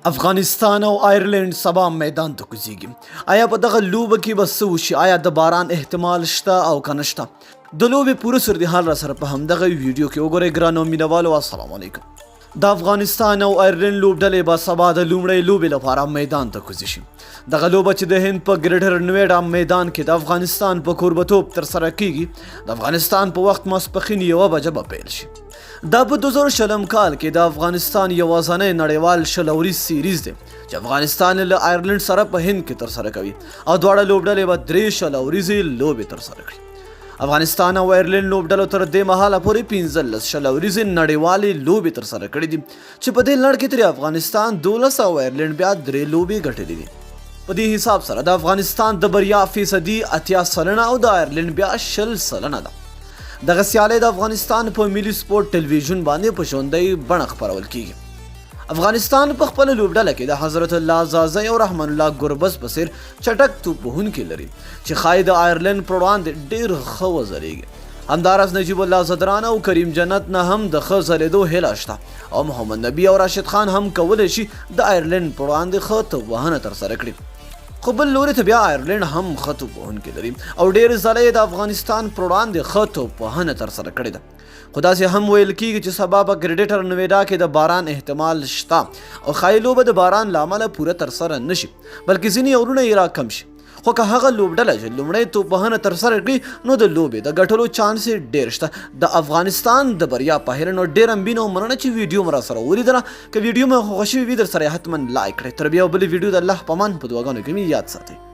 افغانستان او آیرلینډ سبا میدان ته کوزیږي. آیا په دغه لوبه کې به څه وشي؟ آیا د باران احتمال شته او که نشته؟ د لوبې پوره صورتحال را سره په همدغه ویډیو کې وګورئ. ګرانو مینوالو، السلام علیکم. د افغانستان او آیرلینډ لوبډلې به سبا د لومړۍ لوبې لپاره میدان ته کوزې شي. دغه لوبه چې د هند په ګریټر نویډا میدان کې د افغانستان په کوربتوب ترسره کیږي، د افغانستان په وخت ماسپښین 1 بجه به پیل شي. دا په 2020 کال کې د افغانستان یوازنی نړیوال 20 اوریز سیریز دی چې افغانستان له آیرلینډ سره په هند کې ترسره کوي او دواړه لوبډلې به درې 20 اوریزې لوبې ترسره کړي. افغانستان او ایرلینډ لوبډلو تر دې مهاله پورې 15 20 اوریزې نړیوالې لوبې ترسره کړې دي چې په دې لړ کې ترې افغانستان 12 او ایرلینډ بیا درې لوبې ګټلې دي. په دې حساب سره د افغانستان د بریا فیصدي 80% او د ایرلینډ بیا 20% ده. دغه سیالۍ د افغانستان په ملي سپورټ ټلویزیون باندې په ژوندۍ بڼه خپرول کیږي. افغانستان په خپله لوبډله کې د حضرت الله ځاځی او رحمان الله ګربز په څیر چټک توپ وهونکي لري چې ښایي د آیرلینډ پر وړاندې ډیر ښه وځلیږي. همداراز نجیب الله ځدران او کریم جنت نه هم د ښه ځلېدو هیله شته او محمد نبي او راشد خان هم کولی شي د آیرلینډ پر وړاندې ښه توپ وهنه ترسره کړي. خو بل لوري ته بیا آیرلینډ هم ښه توپ وهونکي لري او ډېر ځله یې د افغانستان پر وړاندې ښه توپ وهنه ترسره کړې ده. خو داسې هم ویل کیږي چې سبا په ګریډیټر نویډا کې د باران احتمال شته او ښایي لوبه د باران له امله پوره ترسره نشي، بلکې ځینې اورونه یې راکم شي. خو که هغه لوبډله چې لومړی توپ وهنه ترسره کړي، نو د لوبې د ګټلو چانس یې ډېر شته. د افغانستان د بریا په هیله. نو ډېره مینه او مننه چې ویډیو مو راسره ولیدله. که ویډیو مو خوښه شوې وي، در سره یې حتما لایک کړئ. تر بیا بلې ویډیو، د الله په امان، په دعاګانو کې مې یاد ساتئ.